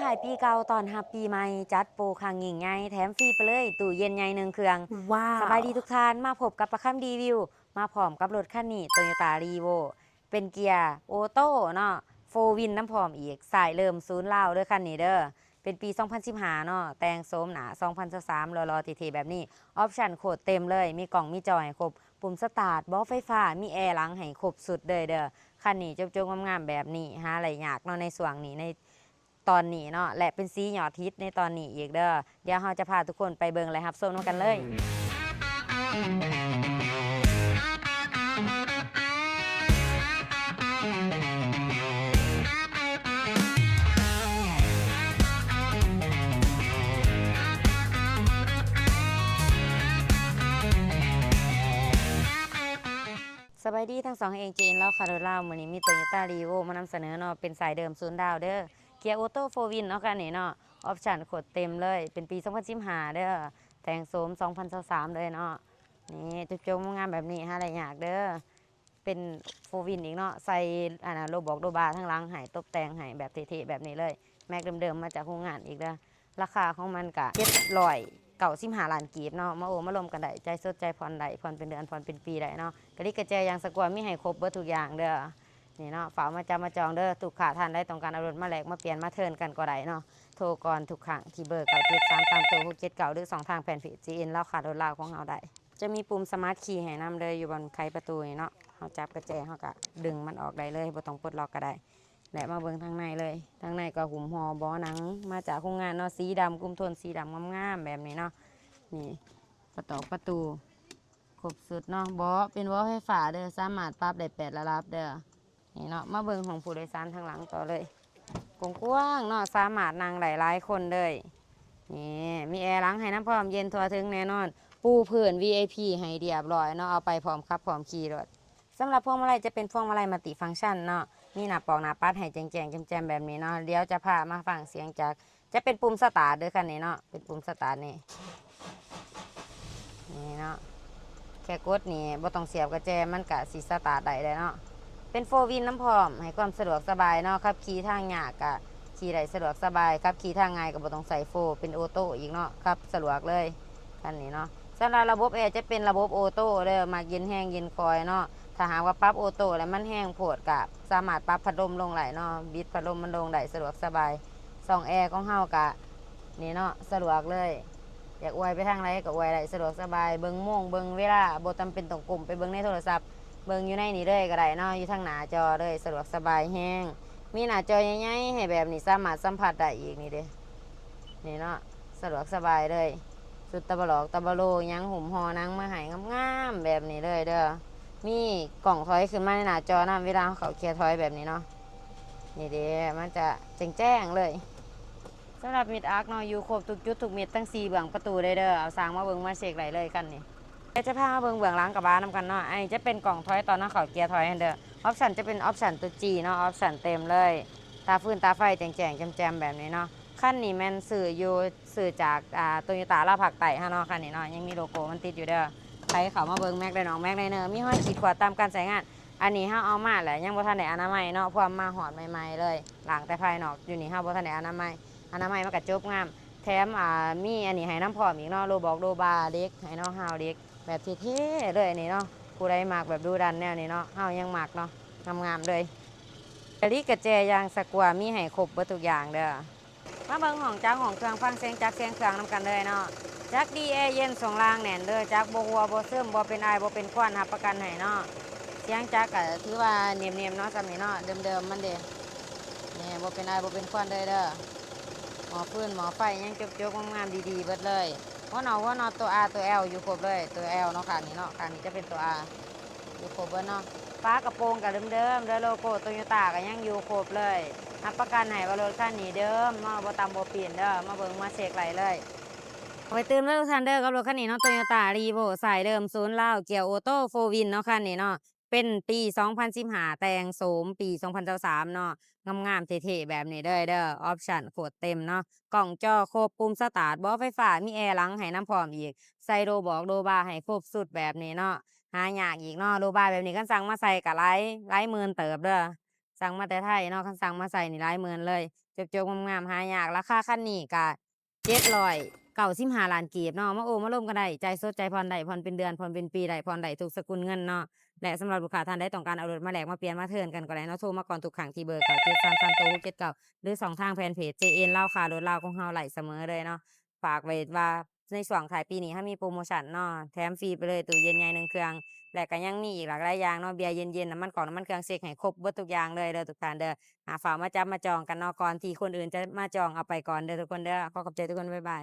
ທ້າຍປີເກົ່າຕ້ອນຮັບປີໃໝ່ ຈັດໂປຄັ້ງຍິ່ງໃຫຍ່ ແຖມຟຣີໄປເລີຍຕູ້ເຢັນໃຫຍ່ໜຶ່ງເຄື່ອງ. ວ້າວ ສະບາຍດີທຸກທ່ານ ມາພົບກັບປະຄຳຣີວິວ ມາພ້ອມກັບລົດຄັນນີ້ ໂຕໂຍຕ້າ ຣີໂວ້ ເປັນເກຍໂອໂຕ້ເນາະ ໂຟວິນນຳພ້ອມອີກ ສາຍເລີ່ມສູນລາວເດີຄັນນີ້ເດີ. ເປັນປີສອງພັນສິບຫ້າເນາະ ແຕ່ງໂສມໜ້າສອງພັນຊາວສາມ ຫຼໍ່ໆເທ່ໆແບບນີ້. ອອບຊັນໂຄດເຕັມເລີຍ ມີກ້ອງມີຈໍໃຫ້ຄົບ ປຸ່ມສະຕາດ ເບາະໄຟຟ້າ ມີແອຫຼັງໃຫ້ຄົບຊຸດເລີຍເດີ. ຄັນນີ້ຈົບໆງາມໆແບບນີ້ ຫາໄດ້ຍາກເນາະ ໃນຊ່ວງນີ້ ໃນຕອນນີ້ເນາະ ແລະ ເປັນສີຍອດຮິດໃນຕອນນີ້ອີກເດີ. ດຽວເຮົາຈະພາທຸກຄົນໄປເບິ່ງ ແລະ ຮັບຊົມນຳກັນເລີຍ. ສະບາຍດີທັງສອງເອເຈນລາວຄ້າລົດລາວ ມື້ນີ້ມີໂຕໂຍຕ້າ ຣີໂວ້ ມານຳສະເໜີເນາະ ເປັນສາຍເດີມສູນດາວເດີ ເກຍໂອໂຕ້ໂຟວິນເນາະ ຄັນນີ້ເນາະ. ອອບຊັນໂຄດເຕັມເລີຍ ເປັນປີສອງພັນສິບຫ້າເດີ ແຕ່ງໂສມສອງພັນຊາວສາມເລີຍເນາະ. ນີ້ ຈົບໆງາມໆແບບນີ້ ຫາໄດ້ຍາກເດີ. ເປັນໂຟວິນອີກເນາະ ໃສ່ອັນນະ ໂລບອກໂລບາທາງຫຼັງໃຫ້ ຕົບແຕ່ງໃຫ້ແບບເທ່ໆແບບນີ້ເລີຍ. ແມັກເດີມໆມາຈາກໂຮງງານອີກເດີ. ລາຄາຂອງມັນກະເຈັດຮ້ອຍເກົ້າສິບຫ້າລ້ານກີບເນາະ. ມາໂອມາລົມກັນໄດ້ ຈ່າຍສົດຈ່າຍຜ່ອນໄດ້ ຜ່ອນເປັນເດືອນ ຜ່ອນເປັນປີໄດ້ເນາະ. ກະລິກກະແຈ ຢາງສະກົວ ມີໃຫ້ຄົບເບິດທຸກຢ່າງເດີ. ນີ້ເນາະ ຝາກມາຈັບມາຈອງເດີ ລູກຄ້າທ່ານໃດຕ້ອງການເອົາລົດມາແລກມາປ່ຽນມາເທີນກັນກໍໄດ້ເນາະ. ໂທກ່ອນທຸກຄັ້ງທີ່ເບີເກົ້າເຈັດສາມສາມໂຕຫົກເຈັດເກົ້າ ຫຼື ຊ່ອງທາງແຟນເພຈ ເຈເອັນ ລາວຄ້າລົດລາວຂອງເຮົາໄດ້. ຈະມີປຸ່ມສະມາດຄີໃຫ້ນຳເດີ ຢູ່ບ່ອນໄຂປະຕູນີ້ເນາະ. ເຮົາຈັບກະແຈ ເຮົາກະດຶງມັນອອກໄດ້ເລີຍ ບໍ່ຕ້ອງປົດລັອກກະໄດ້. ແລະ ມາເບິ່ງທາງໃນເລີຍ ທາງໃນກໍຫຸ້ມຫໍ່ເບາະໜັງມາຈາກໂຮງງານເນາະ ສີດຳ ກຸມໂທນສີດຳງາມໆແບບນີ້ເນາະ. ນີ້ ປະຕອກປະຕູ ຄົບຊຸດເນາະ. ເບາະເປັນເບາະໄຟຟ້າເດີ ສາມາດປັບໄດ້ແປດລະດັບເດີ. ນີ້ເນາະ ມາເບິ່ງຫ້ອງຜູ້ໂດຍສານທາງຫຼັງຕໍ່ເລີຍ. ກວ້າງໆເນາະ ສາມາດນັ່ງໄດ້ຫຼາຍຄົນເລີຍ. ນີ້ ມີແອຫຼັງໃຫ້ນຳພ້ອມ ເຢັນທົ່ວເຖິງແນ່ນອນ. ປູພື້ນ ວີໄອພີ ໃຫ້ລຽບຮ້ອຍເນາະ ເອົາໄປພ້ອມຂັບພ້ອມຂີ່ໂລດ. ສຳລັບພວງມາໄລຈະເປັນພວງມາໄລມັນຕິຟັງຊັນເນາະ ມີໜ້າປອກໜ້າປັດໃຫ້ແຈ້ງໆແຈ່ມໆແບບນີ້ເນາະ. ດຽວຈະພາມາຟັງສຽງຈັກ ຈະເປັນປຸ່ມສະຕາດເດີຄັນນີ້ເນາະ ເປັນປຸ່ມສະຕາດນີ້ ນີ້ເນາະ. ແຄ່ກົດນີ້ ບໍ່ຕ້ອງສຽບກະແຈ ມັນກະຊິສະຕາດໄດ້ແລ້ວເນາະ. ເປັນໂຟວິນນຳພ້ອມ ໃຫ້ຄວາມສະດວກສະບາຍເນາະ ຂັບຂີ່ທາງຍາກກະຂີ່ໄດ້ສະດວກສະບາຍ ຂັບຂີ່ທາງງ່າຍກະບໍ່ຕ້ອງໃຊ້ໂຟ ເປັນໂອໂຕ້ອີກເນາະ ຂັບສະດວກເລີຍຄັນນີ້ເນາະ. ສຳລັບລະບົບແອຈະເປັນລະບົບໂອໂຕ້ເດີ ມັກເຢັນແຮງເຢັນຄ່ອຍເນາະ. ຖ້າຫາກວ່າປັບໂອໂຕ້ແລ້ວມັນແຮງໂພດ ກະສາມາດປັບພັດລົມລົງໄດ້ເນາະ ບິດພັດລົມມັນລົງໄດ້ສະດວກສະບາຍ. ຊ່ອງແອຂອງເຮົາກະນີ້ເນາະ ສະດວກເລີຍ ຢາກອວຍໄປທາງໃດກະອວຍໄດ້ສະດວກສະບາຍ. ເບິ່ງໂມງເບິ່ງເວລາ ບໍ່ຈຳເປັນຕ້ອງກົ້ມໄປເບິ່ງໃນໂທລະສັບ ເບິ່ງຢູ່ໃນນີ້ເລີຍກະໄດ້ເນາະ ຢູ່ທາງໜ້າຈໍເລີຍ ສະດວກສະບາຍແຮງ. ມີໜ້າຈໍໃຫຍ່ໆໃຫ້ແບບນີ້ ສາມາດສຳຜັດໄດ້ອີກນີ້ເດ້ ນີ້ເນາະ ສະດວກສະບາຍເລີຍ. ຊຸດຕະບະຫຼອກຕະບະໂລຫຍັງ ຫຸ້ມຫໍ່ໜັງມາໃຫ້ງາມໆແບບນີ້ເລີຍເດີ. ມີກ້ອງຖອຍຂຶ້ນມາໃນໜ້າຈໍນຳ ເວລາເຮົາເຂົ້າເກຍຖອຍແບບນີ້ເນາະ. ນີ້ເດ້ ມັນຈະແຈ້ງໆເລີຍ. ສຳລັບມິດອັກເນາະ ຢູ່ຄົບທຸກຈຸດທຸກມິດ ທັງສີ່ເບື້ອງປະຕູເລີຍເດີ. ເອົາຊ່າງມາເບິ່ງມາເຊັກໄດ້ເລີຍຄັນນີ້. ດຽວຈະພາມາເບິ່ງເບື້ອງຫຼັງກະບະນຳກັນເນາະ. ອັນນີ້ຈະເປັນກ້ອງຖອຍຕອນເຮົາເຂົ້າເກຍຖອຍຫັ້ນເດີ. ອອບຊັນຈະເປັນອອບຊັນຕົວຈີເນາະ ອອບຊັນເຕັມເລີຍ ຕາຟືນຕາໄຟແຈ້ງໆແຈ່ມໆແບບນີ້ເນາະ. ຄັນນີ້ແມ່ນຊື້ຢູ່ ຊື້ຈາກ ອ່າ ໂຕໂຍຕ້າລາວພາກໃຕ້ເຮົາເນາະ ຄັນນີ້ເນາະ ຍັງມີໂລໂກ້ມັນຕິດຢູ່ເດີ. ໃຜເຂົ້າມາເບິ່ງແມັກໄດນອງ ແມັກໄດເນີ ມີຮອຍຂີດຂວດຕາມການໃຊ້ງານ. ອັນນີ້ເຮົາເອົາມາແລ້ວ ຍັງບໍ່ທັນໄດ້ອະນາໄມເນາະ ເພາະວ່າມາຮອດໃໝ່ໆເລີຍ ລ້າງແຕ່ພາຍນອກ. ຢູ່ນີ້ເຮົາບໍ່ທັນໄດ້ອະນາໄມ ອະນາໄມມັນກະຈົບງາມ. ແຖມ ອ່າ ມີອັນນີ້ໃຫ້ນຳພ້ອມອີກເນາະ ໂລບອກໂລບາເຫຼັກໃຫ້ເນາະ ຮາວເຫຼັກແບບເທ່ໆເລີຍນີ້ເນາະ. ຜູ້ໃດມັກແບບດຸດັນແນວນີ້ເນາະ ເຮົາຍັງມັກເນາະ ງາມໆເລີຍ. ກະລິກກະແຈ ຢາງສະກົວ ມີໃຫ້ຄົບເບິດທຸກຢ່າງເດີ. ມາເບິ່ງຫ້ອງຈັກຫ້ອງເຄື່ອງ ຟັງສຽງຈັກສຽງເຄື່ອງນຳກັນເລີຍເນາະ. ຈັກດີ ແອເຢັນ ຊ່ວງລ່າງແໜ້ນເດີ ຈັກບໍ່ຮົ່ວບໍ່ຊຶມ ບໍ່ເປັນອາຍບໍ່ເປັນຄວັນ ຮັບປະກັນໃຫ້ເນາະ. ສຽງຈັກກະຖືວ່າເໜັບໆເນາະ ຊ່ຳນີ້ເນາະ ເດີມໆມັນເດ້. ນີ້ ບໍ່ເປັນອາຍບໍ່ເປັນຄວັນເລີຍເດີ. ໝໍ້ຟືນໝໍ້ໄຟຍັງຈົບໆງາມໆດີໆເບິດເລີຍ. ຫົວນອກຫົວນອດ ຕົວ R ຕົວ L ຢູ່ຄົບເລີຍ ຕົວ L ເນາະ ຂ້າງນີ້ເນາະ ຂ້າງນີ້ຈະເປັນຕົວ R ຢູ່ຄົບເບິດເນາະ. ຝາກະໂປງກະເດີມໆເດີ ໂລໂກ້ໂຕໂຍຕ້າກະຍັງຢູ່ຄົບເລີຍ. ຮັບປະກັນໃຫ້ວ່າລົດຄັນນີ້ເດີມເນາະ ບໍ່ຕຳບໍ່ປີ້ນເດີ ມາເບິ່ງມາເຊັກໄດ້ເລີຍ. ໄປຕື່ມເດີທຸກທ່ານເດີ ກັບລົດຄັນນີ້ເນາະ ໂຕໂຍຕ້າ ຣີໂວ້ ສາຍເດີມສູນລາວ ເກຍໂອໂຕ້ໂຟວິນເນາະ ຄັນນີ້ເນາະ. ເປັນປີສອງພັນສິບຫ້າ ແຕ່ງໂສມປີສອງພັນຊາວສາມເນາະ ງາມໆເທ່ໆແບບນີ້ເລີຍເດີ. ອອບຊັນໂຄດເຕັມເນາະ ກ້ອງຈໍຄົບ ປຸ່ມສະຕາດ ເບາະໄຟຟ້າ ມີແອຫຼັງໃຫ້ນຳພ້ອມອີກ ໃສ່ໂລບອກໂລບາໃຫ້ຄົບຊຸດແບບນີ້ເນາະ. ຫາຍາກອີກເນາະ ໂລບາແບບນີ້ ຄັນສັ່ງມາໃສ່ກະຫຼາຍ ຫຼາຍໝື່ນເຕີບເດີ. ສັ່ງມາແຕ່ໄທເນາະ ຄັນສັ່ງມາໃສ່ນີ້ຫຼາຍໝື່ນເລີຍ. ຈົບໆ ງາມໆ ຫາຍາກ. ລາຄາຄັນນີ້ກະເຈັດຮ້ອຍເກົ້າສິບຫ້າລ້ານກີບເນາະ ມາໂອ້ມາລົມກັນໄດ້ ຈ່າຍສົດ ຈ່າຍຜ່ອນໄດ້ ຜ່ອນເປັນເດືອນ ຜ່ອນເປັນປີໄດ້ ຜ່ອນໄດ້ທຸກສະກຸນເງິນເນາະ. ແລະ ສຳລັບລູກຄ້າທ່ານໃດຕ້ອງການເອົາລົດມາແລກມາປ່ຽນມາເທີນກັນກໍໄດ້ເນາະ ໂທມາກ່ອນທຸກຄັ້ງທີ່ເບີເກົ້າເຈັດສາມສາມໂຕຫົກເຈັດເກົ້າ ຫຼື ຊ່ອງທາງແຟນເພຈ ເຈ ເອັນ ລາວຄ້າລົດລາວຂອງເຮົາໄລເສມອເລີຍເນາະ. ຝາກໄວ້ວ່າໃນຊ່ວງທ້າຍປີນີ້ເຮົາມີໂປຣໂມຊັນເນາະ ແຖມຟຣີໄປເລີຍຕູ້ເຢັນໃຫຍ່ໜຶ່ງເຄື່ອງ ແລະ ກໍຍັງມີອີກຫຼາກຫຼາຍຢ່າງເນາະ ເບຍເຢັນໆ ນ້ຳມັນກອກ ນ້ຳມັນເຄື່ອງ ເຊັກໃຫ້ຄົບເບິດທຸກຢ່າງເລີຍເດີທຸກທ່ານເດີ. ຫາຟ້າວມາຈັບມາຈອງກັນເນາະ ກ່ອນທີ່ຄົນອື່ນຈະມາຈອງເອົາໄປກ່ອນເດີທຸກຄົນເດີ. ຂໍຂອບໃຈທຸກຄົນ ບາຍບາຍ.